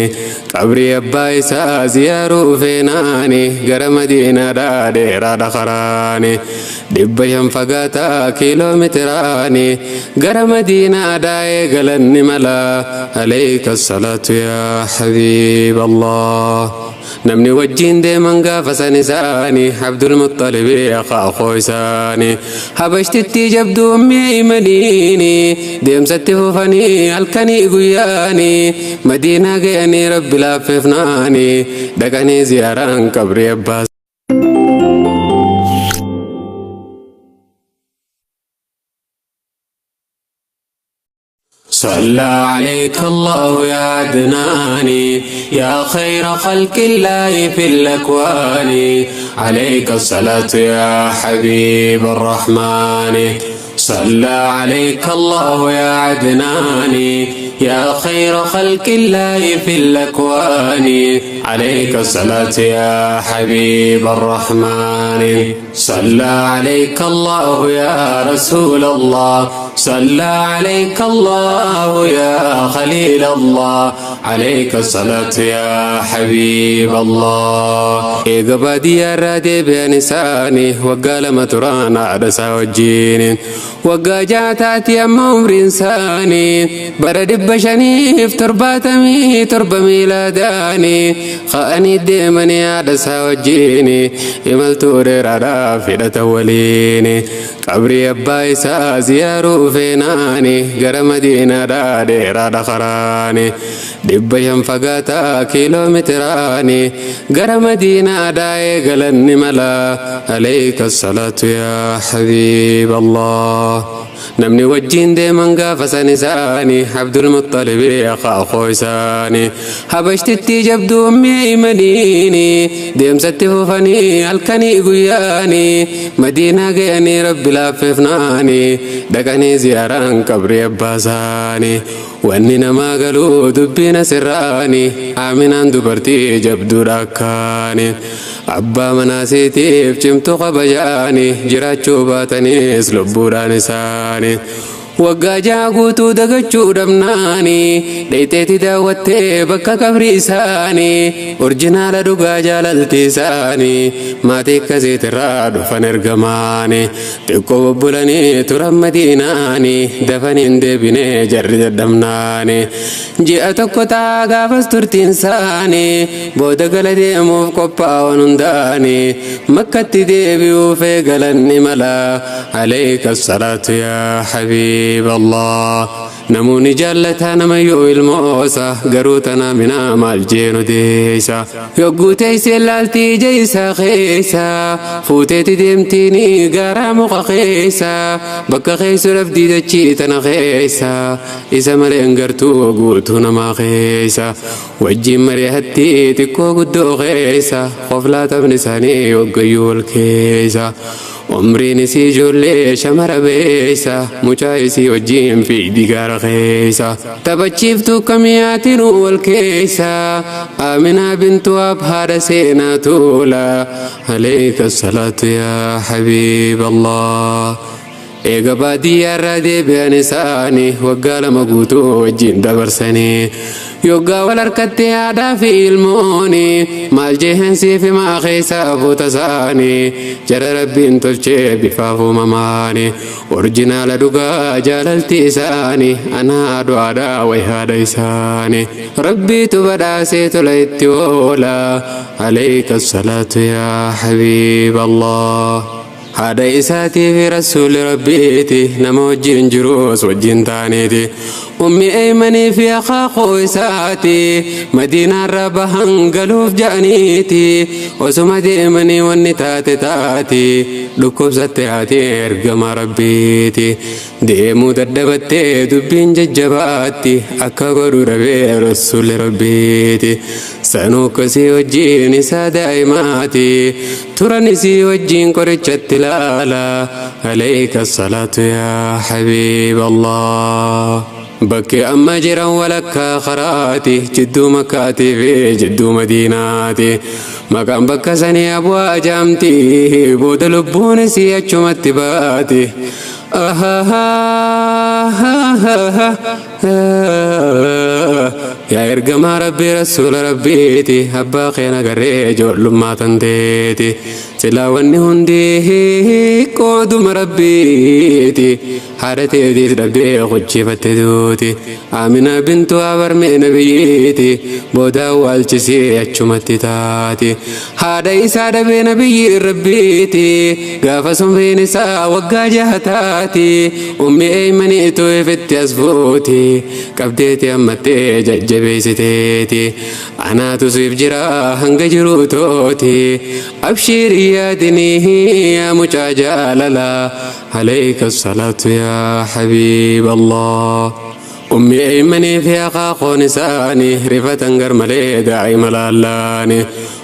Qabrii abbaa isaa ziyaaruu feenaani gara Madiinaadhaa dheeraadha karaani 500 fagaataa kiiloometiraani gara Madiinaadhaa eegalanni mala alayka salaatu yaa habiib Allah. Namni wajjiin deeman gaafa san isaani Abdul Muxxalibi akaakoo isaani Habashtittii jabduu Ummi Aymaniini deemsatti fufanii halkanii guyyaani Madiinaa gayanii Rabbi laaffifnaani dhaqanii ziyaaraan qabrii abbaa صلى عليك الله يا عدناني يا خير خلق الله في الأكوان عليك الصلاة يا حبيب الرحمن صلى عليك الله يا عدناني يا خير خلق الله في الأكوان عليك الصلاة يا حبيب الرحمن صلى عليك الله يا رسول الله صلى عليك الله يا خليل الله عليك الصلاة يا حبيب الله Eega baadiyyaa irraa deebi'an isaanii waggaa 2 turan haadha isaa wajjiin. Waggaa 6 taati amma umriin isaanii bara 577 miilaadaani ka'anii deemanii haadha isaa wajjiin imaltuu dheeraadhaaf hidhatan waliin. Qabrii abbaa isaa ziyaaruu feenaani gara Madiinaadhaa dheeraadha karaani 500 fagaataa kiiloometiraani gara Madiinaadhaa eegalan ni mala alayka salaatu yaa habiib Allah. Namni wajjiin deeman gaafa san isaani Abdul Muxxalibi akaakoo isaani Habashtittii jabduu Ummi Aymaniini deemsatti fufanii halkanii guyyaani Madiinaa gayanii Rabbi laaffifnaani dhaqanii ziyaaraan qabrii abbaa isaani Wanni namaa galuu dubbiin asirraani Aaminaan dubartii jabduudha akkaani Abbaa manaa isiitiif cimtuu kabajaani jiraachuu baataniis lubbuudhaan isaani Waggaa 6 guutuu dagachuu dhabnaani dheyxeeti daawwattee bakka qabrii isaani orjinaala dhugaa jaalalti isaani maatii akkasiitirraa dhufan ergamaani xiqqoo bubbulanii turan Madiinaani dafanii hin deebine jarri dadhabnaani ji'a 1 ta'a gaafas turtiin isaani booda gala deemuuf qophaa'uun hundaani Makkatti deebi'uuf eegalan imala Alayka salaatu yaa habiib Allah. Namoonni jaallataa namayyuu ilmoosa garuu tanaa minaa maal jeenu deeysa. Yogguu teessee laalti ija isaa keessa fuuteeti deemtiini gaaraa muka keessa bakka keessu dhabdii dachii tana keessa isa malee hin gartuu guutuu namaa keessa. Wajjiin mari'atti xiqqoo guddoo keessa koflaa taphni isaanii waggayyuu wal keessa. Umriin isii ijoollee shamara beeysa mucaa isii wajjiin fiigdi gaara keeysa. Taphachiiftuu kamiyaatinuu wal keeysa Aaminaa bintu Waab haadha seenaa tuula Alayka salaatu yaa habiib Allah. Eega baadiyyaarraa deebi'an isaani waggaa 2 guutuu wajjin dabarsanii yoggaa wal harkatte haadhaa fi ilmooni maal jehen siif himaa keessaa fuuta isaani jara Rabbiin tolchee bifaaf uumamaani orjinaala dhugaa jaalalti isaani anaa du'aadhaa way haadha isaani Rabbiitu badhaasee tola itti oola alayka salaatu yaa habiib Allah. Haadha isaatii fi Rasuulli Rabbiiti nama wajjin jiruus wajjin taaneeti. Ummi Eeymanii fi akaakuu isaati Madiinaarraa bahan galuuf ja'aniiti. Osuma deemanii wanni taate taati dhukkubsatte haati ergamaa Rabbiiti. Deemuu dadhabattee dubbiin jajjabaatti akka godhu dhabee Rasuulli Rabbiiti. Sanuu akkasii wajjin isaa daa'imaati. Turan isii wajjin qorichatti laala. Alayka salaatu yaa habiib Allah. Bakki amma jiran walakkaa karaati jidduu Makkaatii fi jidduu Madiinaati. Maqaan bakka sanii Abwaa jaamti booda lubbuun isii achumatti baati. Yaa ergamaa Rabbii, rasuula Rabbiiti, abbaa keena garree ijoollummaa tanteeti. Silaa wanni hundi qooduma Rabbiiti. Haadha teetiis dhabdee quchiifatte duuti. Amina bintu abarmee nabiyyiiti. Booda awwaalchisee achumatti taati. Haadha isaa dhabee nabiyyi Rabbiiti. Gaafa umriin isaa waggaa 6 taati. Ummi Eeymaniitu ifitti as fuuti. Qabdeeti ammattee jajjabeessiteeti. Anaatu siif jira hanga jiru tooti. Abshiirii yaadinii yaa mucaa jaalala. Alayka salaatu yaa habiib Allah. Ummi Eeymanii fi akaakhoon isaanii rifatan garmalee daa'ima laallaani.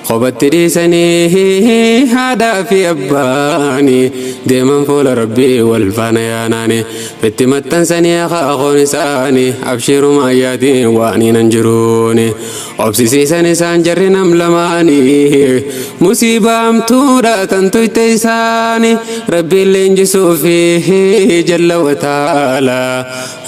Kophatti dhiisanii haadhaa fi abbaanii deeman fuula Rabbii wal faana yaanaani. Itti maxxansanii akaakhoon isaanii abshiiruma ayyaatiin waan hin jiruuni. Obsisiisan isaan jarri nam lamaanii musiibaa hamtuudha tan tuyte isaanii Rabbiin leenjisuu fi jalla wa ta'ala.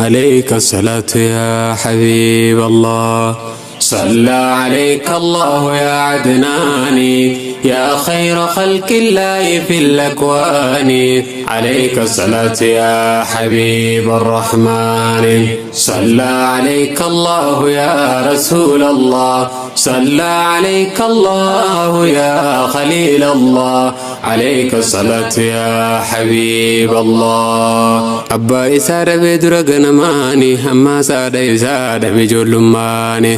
Alayka salaatu yaa habiib Allah. صلى عليك الله يا عدناني، يا خير خلق الله في الأكوان. عليك الصلاة يا حبيب الرحمن. صلى عليك الله يا رسول الله. صلى عليك الله يا خليل الله. عليك الصلاة يا حبيب الله. Abbaa isaa dhabee dura ganamaani, ammaa saadha isaa dhabe ijoollummaani.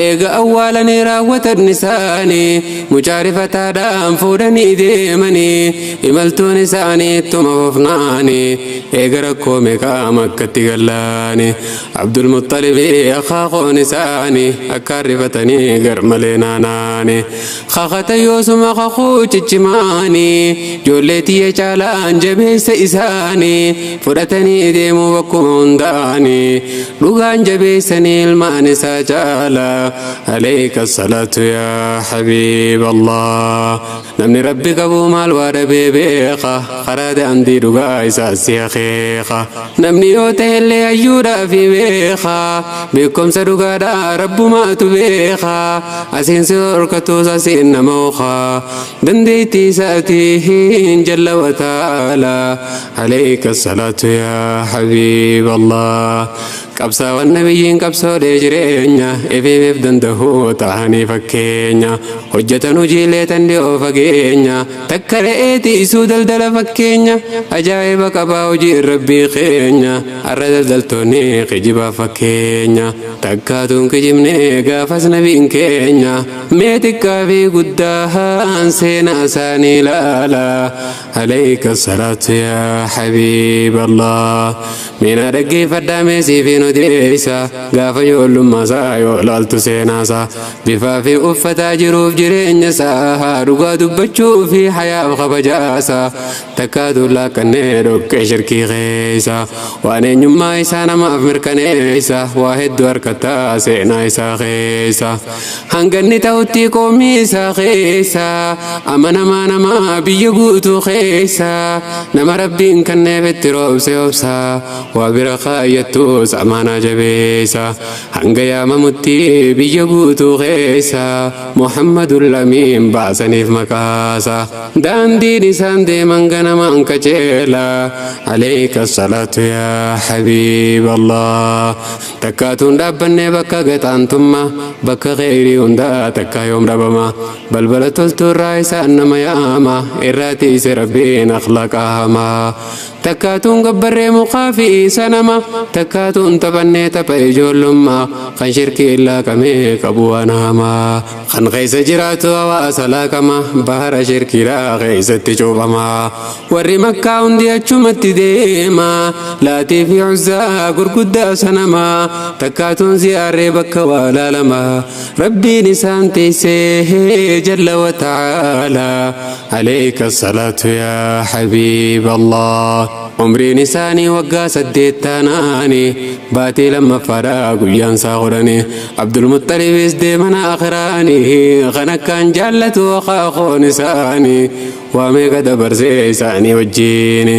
Eega awwaalanii raawwatan isaanii mucaa rifataadhaan fuudhanii deemanii, imaltuun isaanii ittuma fufnaani. Eega rakkoo meeqaa Makkatti gallaani, Abdulmuxxalibii akaakoon isaanii akkaan rifatanii garmalee naanaani. Kakata yoosuma kakuu ciccimaani, ijoollee tiyya caalaan jabeessa isaanii fudhatanii deemuu bakkuma hundaani. Dhugaan jabeessanii ilmaan isaa caala. Alayka salaatu yaa habiib Allah. Namni Rabbi qabu maal waa dhabee beeka? Karaa daandii dhugaa isaa si akeeka. Namni yoo ta'ellee hayyuudhaa fi beeka, beekumsa dhugaadhaa Rabbumaatu beeka. Asiin si horkatuus asiin nama okaa dandeettii isaatiin jalla wa ta'ala. Alayka salaatu yaa habiib Allah. Qabsaawwan nabiyyiin qabsoolee jireenya ifiif danda'uu ta'anii fakkeenya hojjetan hojiilee tan dhiyoo fageenya, takka re'ee tiisuu daldala fakkeenya. Ajaa'iba qabaa hojii Rabbii keenya. Har'a daldaltoonni kijibaa fakkeenya, takkaatuun kijibne gaafas nabiin keenya. Mee xiqqaa fi guddaan seenaa isaanii ilaala. Alayka salaatu yaa habiib Allah. Mina dhaggeeffadhaa meesii fi odeessa gaafa ijoollummaa isaa yoo laaltu seenaasaa, bifaa fi uffataa, jiruuf jireenya isaa, dhugaa dubbachuu fi hayaaf kabajaasaa, takkaatu laakkannee dhoqqee shirkii keessa. Waan eenyummaa isaa namaaf mirkaneessa waa hedduu harkattaa seenaa isaa keessa. Hanganni ta'utti qoomii isaa keessa amanamaa namaa biyya guutuu keessa, nama Rabbiin kanneef itti roobse obsa, waa bira kaayyattus amaanaa jabeessa. Hanga yaamamutti biyya guutuu keessa Muhammadul Amiin baasaniif maqaasa. Daandiin isaan deeman ganamaan qajeela. Alayka salaatu yaa habiib Allah. Takkaatuun dhaabbannee bakka gaxaantummaa, bakka kheyrii hundaa takkaa yoom dhabama? Balbala toltuurraa isaan nama yaama, irraa tiise Rabbiin akhlaaqa hamaa. Takkaatuun gabbarree mukaa fi sanama, takkaatuun taphannee tapha ijoollummaa kan shirkii laaqamee qabu waan hamaa. Kan keessa jiraatu hawaasa laaqama, bahara shirkiidhaa keessatti cuuphama. Warri Makkaa hundi achumatti deema, Laatii fi Uzzaa gurguddaa sanama takkaatuun ziyaarree bakka waa laalama. Rabbiin isaan teessee jalla wa ta'ala. Alayka salaatu yaa habiib Allah. Umriin isaanii waggaa 8 taanaani, baatii lammaffaadha guyyaan isaa 10, Abdulmuxalibis deemana akhiraani kan akkaan jaallatu akaakoon rakkoon isaanii waa meeqa dabarsee isaanii wajjiin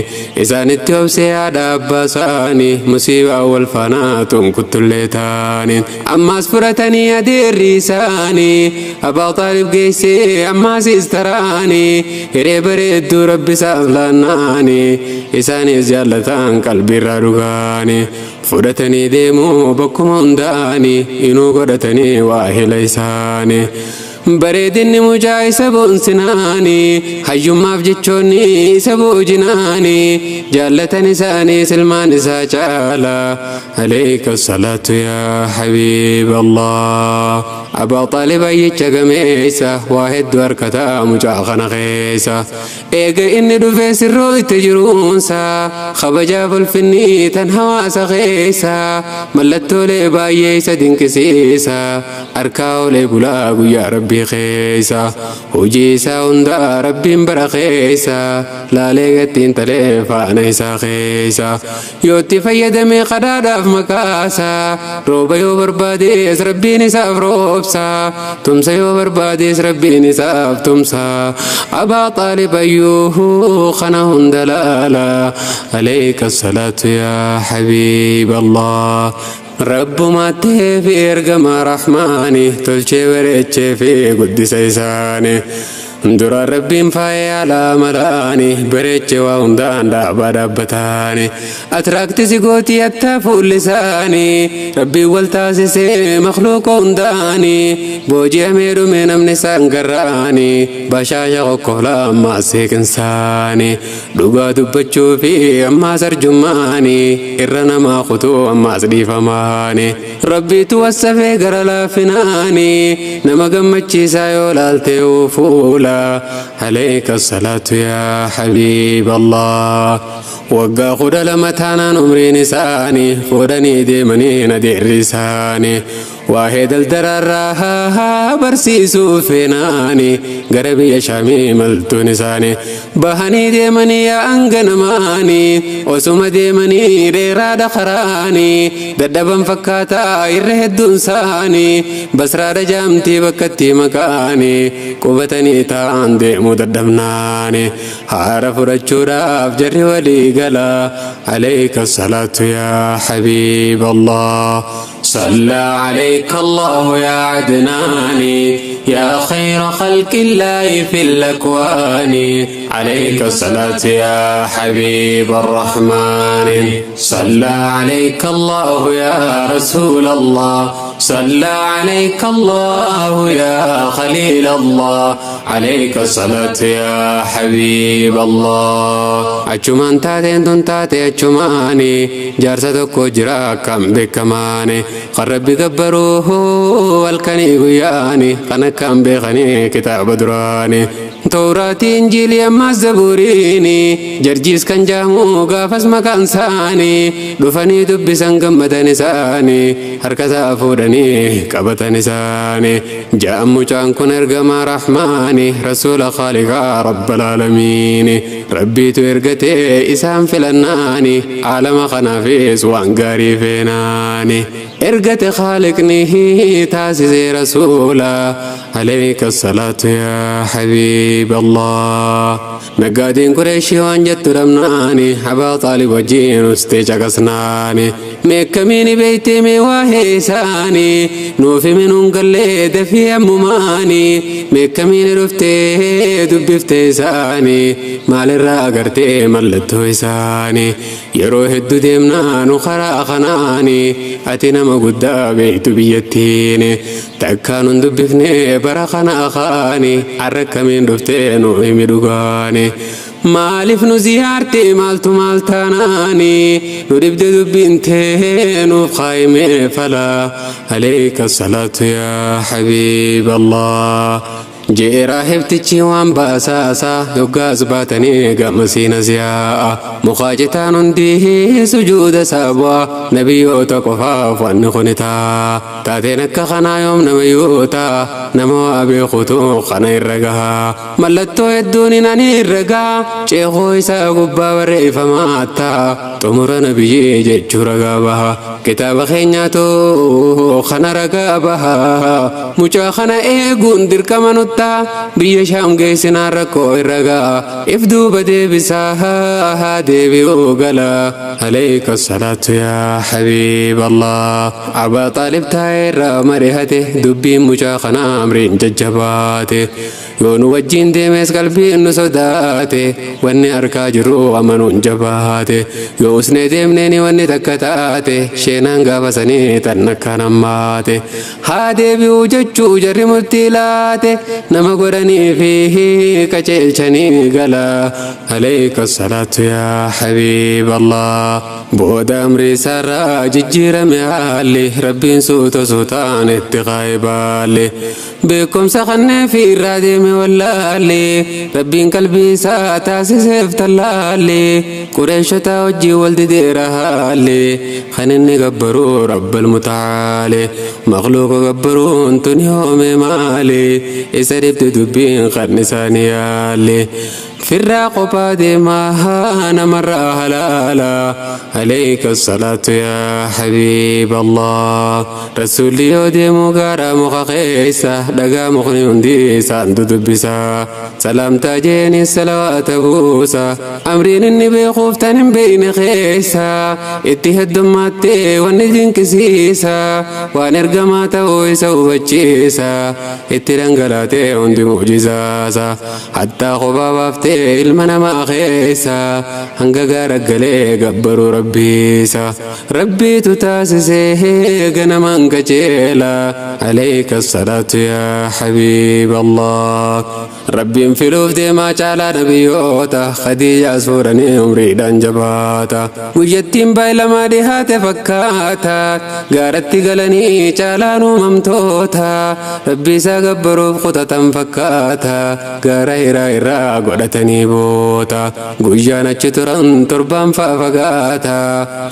isaanitti obsee haadha abbaa isaanii musiibaa wal faanaa tunkutullee taane ammaas fudhatanii adeerri isaanii Abbaa Xaalib geessee ammaas istaraanii hiree bareedduu rabbi isaaf laannaanii isaanis jaallataan qalbiirraa dhugaanii fudhatanii deemuu bakkuma hundaanii inuu godhatanii waa hila isaanii. Bareedinni mucaa isa boonsinaanii hayyummaaf jechoonni isa boojinaanii jaallatan isaanii silmaan isaa caala. Alayka salaatu yaa habiib Allah. Abaa Xaalib ayyicha gameessa waa hedduu harkataa mucaa kana keessa. Eega inni dhufee sirroo itti jiruunsa kabajaaf ulfinni tan hawaasa keessa mallattoolee baay'ee isa dinqisiisa harkaa olee bulaa guyyaa rabbii keessa hojii isaa hundaa rabbiin bara keessa laalee gattiin talee faana isaa keessa yoo itti fayyadamee qadaadhaaf makaasa rooba yoo barbaadees rabbiin isaaf roobsa tumsa yoo barbaadees rabbiin isaaf tumsa. Abaa Xaalib ayyuu kana hunda laala. Alayka salaatu yaa habiib Allah. Rabbumattee fi ergama rahmaani tolchee bareechee fi guddisa isaani. Duraan rabbiin faaya alaa malaani bareechee waa hundaan dhaabaa dhaabbataani. Atiraakti gootii attaa fuulli isaanii rabbiin wal taasisee makluuqa hundaani booji'amee dhume namni isaan garraani bashaasha qoqqoolaa ammaas seeqinsaani dhugaa dubbachuu fi ammaas arjummaani irra namaa kutuu ammaas dhiifamaani rabbiitu wassafee gara laafinaani nama gammachiisaa yoo laaltee fuula. Alayka salaatu yaa habiib Allah. Waggaa 12 taanaan umriin isaanii fuudhanii deemanii adeerri isaanii waa'ee daldalaarraa barsiisuu feenaani gara biyya shaamii maltuun isaanii bahanii deemanii yaa'an ganamaanii osuma deemanii dheeraadha karaanii dadhaban fakkaataa irra hedduun isaanii basraadha jaamtii bakkatti maqaanii qubatanii taa'an deemuu dadhabnaani haara fudhachuudhaaf jarri walii gala. Alayka salaatu yaa habiib Allah. صلى عليك الله يا عدناني يا خير خلق الله في الأكوان. عليك الصلاة يا حبيب الرحمن. صلى عليك الله يا رسول الله. صلى عليك الله يا خليل الله. عليك الصلاة يا حبيب الله. Achumaan taateen tun taate achumaani jaarsa tokko jira akkam beekamaani kan rabbi gabbaruu halkanii guyyaani kan akkam beekanii kitaaba duraani Tawraatii, Injiilii ammaas Zabuuriini jarjiis kan jaamu gaafas maqaan isaanii dhufanii dubbisan gammadan isaanii harka isaa fuudhanii qabatan isaanii ja'an mucaan kun ergamaa rahmaani rasuula khaaliqaa rabbal aalamiini rabbiitu ergatee isaan filannaani aalama kanaafis waan gaarii feenaani ergate khaaliqni taasisee rasuula. Alayka salaatu yaa habiib Allah. Naggaadeen Qureeshii waan jettu dhabnaani Abaa Xaalib wajjiin ustee caqasnaani meekkamiini beeytee mee waa'ee isaanii nuuf himi nuun gallee dafii ammumaani meekkamiini dhuftee dubbiftee isaanii maalirraa agartee mallattoo isaanii yeroo hedduu deemnaa nu karaa kanaani ati nama guddaa beektu biyyattiin takkaa nun dubbifne bara kana kaani har'a akkamiin dhuftee nu himi dhugaani maaliif nu ziyaarte maaltu maal taanaani nu dhibde dubbiin tee nuuf kaayimee fala. Alayka salaatu yaa habiib Allah. Jeeraa heftichi waan baasaasaa yoggaas baatanii gamasiinas yaa'a mukaa citaan hundi sujuuda isaa bu'a nabiyyoota qofaaf wanni kun ta'a taateen akka kanaa yoom namayyoota. Nama waa beekutu kana irra gaha. Mallattoo hedduun ani irra gaha. Ceekoo isaa gubbaa barreeffamaa ta'a. Xumura nabiyyii jechuu ragaa baha. Kitaaba keenyaatu kana ragaa baha. Mucaa kana eeguun dirqama nuttaa. Biyya Shaam geessinaan rakkoo irra gaha. If duuba deebisaa haa deebi'uu gala. Alayka salaatu yaa habiib Allah. Abaa Xaalib taa'ee irraa marihate dubbiin mucaa kana amriin jajjabaate. Yoo nu wajjin deemes qalbiin nu sodaate wanni harkaa jiru amanuun jabaate. Yoo usnee deemneeni wanni takka taate sheenaan gaafa sanii tan akkaan hammaate. Haa deebi'uu jechuu jarri murtii laate nama godhanii fi qaceelchanii gala. Alayka salaatu yaa habiib Allah. Booda amrii isaarraa jijjiirame haalli rabbiin suuta suutaan itti qaayibaalle. Beekumsa kannee fi irraa deeme wallaalle rabbiin qalbii isaa taasiseef tallaalle qureeshota wajjii wal dideera haalle kan inni gabbaruu rabbal mutaale makhluuqa gabbaruun tuni hoome maali isa dhibde dubbiin kan isaanii yaalle. Firraa qophaa deemaa namarraa halaala. Alayka salaatu yaa habiib Allah. Rasuulli yoo deemu gaara muka keessa dhagaa mukni hundi isaan dudubbisa. Salaamtaa jeeni salawaata buusa. Amriin inni beekuuf tan hin beekne keessa. Itti heddummattee wanni dinqisiisa. Waan ergamaa ta'uu isa hubachiisa. Itti dhangalaatee hundi mu'jizaasa. Hattaa kophaa baaftee ilma namaa keessa hanga gaara galee gabbaruu rabbiisa. Rabbiitu taasisee ganamaan qajeela. Alayka salaatu yaa habiib Allah. Rabbiin filuuf deemaa caalaa nabiyyoota Khadiijaas fuudhanii umriidhaan jabaata. Guyyattiin baay'ilamaa dhihaate fakkaata. Gaaratti galanii caalaan uumamtoota. Rabbi isaa gabbaruuf kutatan fakkaata. Gaara hiraa irraa godhatanii boota. Guyyaan achi turan torbaan fa'a fagaata.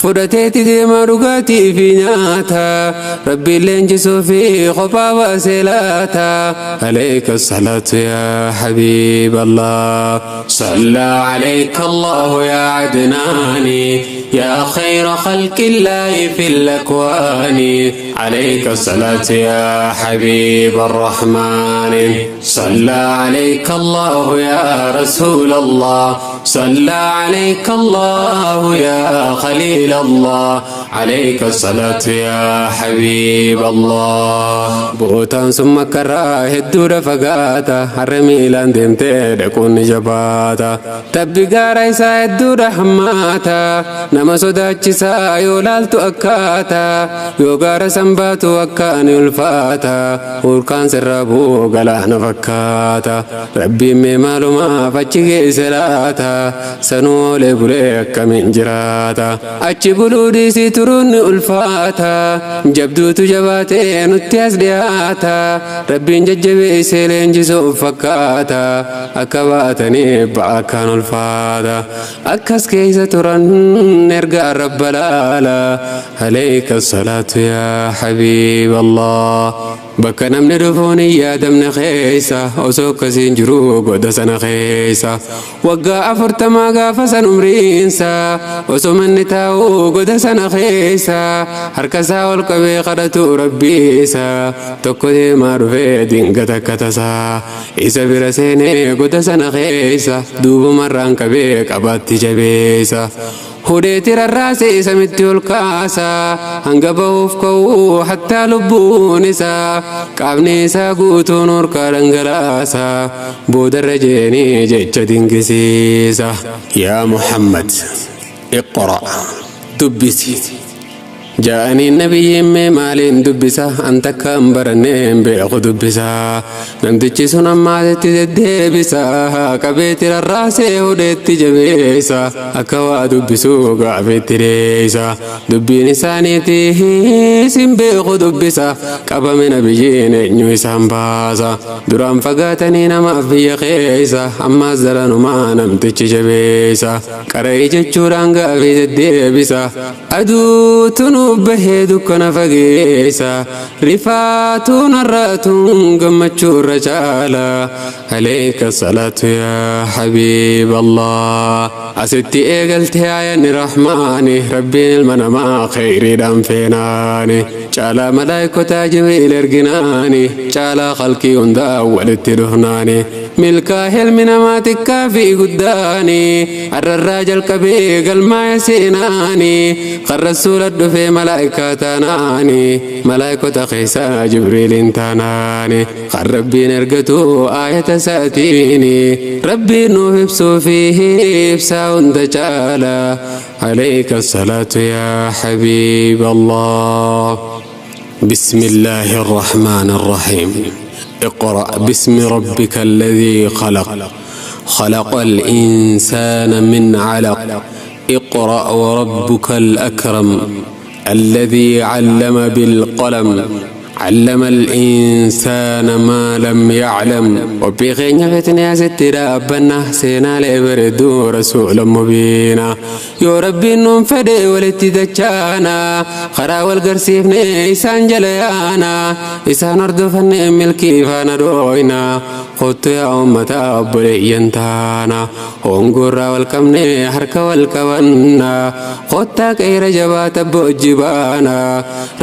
Fudhateeti deemaa dhugaatii fi nyaata. Rabbiin leenjisuu fi kophaa baasee laata. Alayka salaatu yaa habiib Allah. صلى عليك الله يا عدناني يا خير خلق الله في الأكوان عليك الصلاة يا حبيب الرحمن صلى عليك الله يا رسول الله صلى عليك الله يا خليل الله عليك الصلاة يا حبيب الله. Bootaan sun makkarraa hedduudha fagaata. Harre miilaan deemtee dhaquun ni jabaata. Tabbi gaara isaa hedduudha hammaata. Nama sodaachisaa yoo laaltu akkaata. Yoo gaara san baatu akka ni ulfaata. Hurkaan sirraa bu'u galaana fakkaata. Rabbiin mee maalumaaf achi geesse laata? Sanuu oolee bulee akkamiin jiraata? Achi buluu dhiisii turuun ni ulfaata. Jabduutu jabaatee nutti as dhiyaata. Rabbiin jajjabeessee leenjisuuf fakkaata. Akka baatanii ba'a akkaan ulfaata. Akkas keessa turan erga rabba laala. Alayka salaatu yaa habiib Allah. Bakka namni dhufuun hin yaadamne keessa osoo akkasiin jiru goda sana keessa. Waggaa 40 gaafa san umriinsa osoo manni taa'u goda sana keessa harka isaa ol qabee kadhatu rabbiisa. Tokko deemaa dhufee dingata akka tasaa isa bira seenee goda sana keessa duubumarraan qabee qabaatti jabeessa. Hudheeti rarraasee samitti ol kaasa hanga bahuuf ka'uu hattaa lubbuun isaa qaamni isaa guutuun harkaa dhangalaasa boodarra jeenii jecha dinqisiisa. Yaa Muhammad iqra dubbisi. Ja'aniin nabiyyiin mee maaliin dubbisa an takka hin barannee hin beeku dubbisa. Namtichi sun ammaasitti deddeebisa qabeetti rarraasee hudheetti jabeessa akka waa dubbisuu gaafeetti dheessa. Dubbiin isaaniiti sin beeku dubbisa qabame nabiyyiin eenyu isaan baasa. Duraan fagaatanii namaaf biyya keessa ammaas daranumaa namtichi jabeessa. Qara'ii jechuudhaan gaafii deddeebisa. Aduutu nuuf bahee dukkana fageessa. Rifaatuun har'aatuun gammachuu irra caala. Aleeka salaatu yaa habiib Allah. Asitti eegalte aayanni rahmaani, Rabbiin ilma namaa kheyriidhaan feenaani. Caalaa malaayikotaa Jibriil erginaani, caalaa khalqii hundaa walitti dhufnaani. Milkaa'e ilmi namaa xiqqaa fi guddaani, har'arraa jalqabee galmaa'e seenaani. Kan rasuula dhufee malaayikaa taanaani, malaayikota keessaa Jibriiliin taanaani. Kan Rabbiin ergatu aayata isaatiini, Rabbiin nuuf ibsuu fi ibsaa hunda caala. Alayka salaatu yaa habiib Allah. بسم الله الرحمن الرحيم. اقرأ باسم ربك الذي خلق، خلق الإنسان من علق. اقرأ وربك الأكرم، الذي علم بالقلم، علم الإنسان ما لم يعلم. Qophii keenya fitnee asitti dhaabbanna. Seenaalee bareedduu rasuula mubiina. Yoo Rabbiin nuun fedhe walitti dachaana. Karaa wal garsiifne isaan jala yaana. Isaan hordofanne milkii faana dhooyna. Kottu yaa ummata, obboleeyyan taana. Hongoorraa wal qabne harka wal qabanna. Kottaa qeera jabaa tabba hojii baana.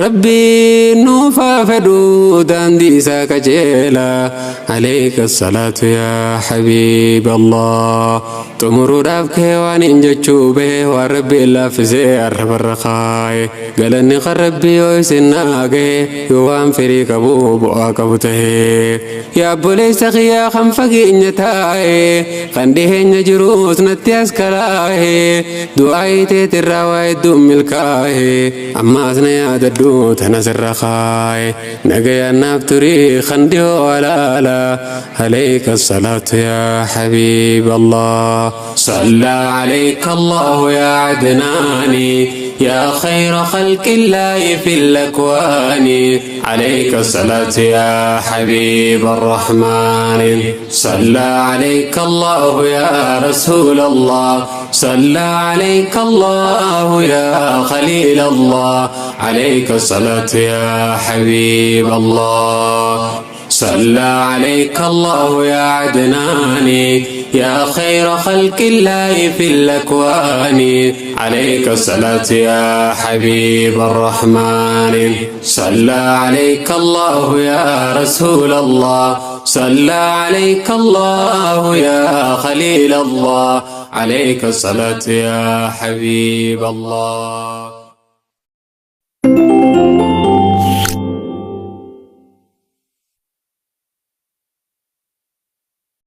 Rabbiin nuufaa fedhu daandii isaa qajeela. Alayka salaatu yaa habiib Allah. Xumuruudhaaf kee waan hin jechuu bahe, waan Rabbiin laaffisee arrabarra kaaye. Galanni kan Rabbii yoo isin naa gahe, yoo waan firii qabu bu'aa qabu tahe. Yaa obboleessa kiyyaa kan fageenya taa'e, kan dhiheenya jiruus natti as kalaahe, du'aa teetirraa waa hedduun milkaa'e. Ammaas na yaadadhu tana sirra kaaye. Nagayaan naaf turii kan dhiyoo alaala. Alayka salaatu yaa habiib Allah. صلى عليك الله يا عدناني، يا خير خلق الله في الأكوان. عليك الصلاة يا حبيب الرحمن. صلى عليك الله يا رسول الله. صلى عليك الله يا خليل الله. عليك الصلاة يا حبيب الله. صلى عليك الله يا عدناني، يا خير خلق الله في الأكوان. عليك الصلاة يا حبيب الرحمن. صلى عليك الله يا رسول الله. صلى عليك الله يا خليل الله. عليك الصلاة يا حبيب الله.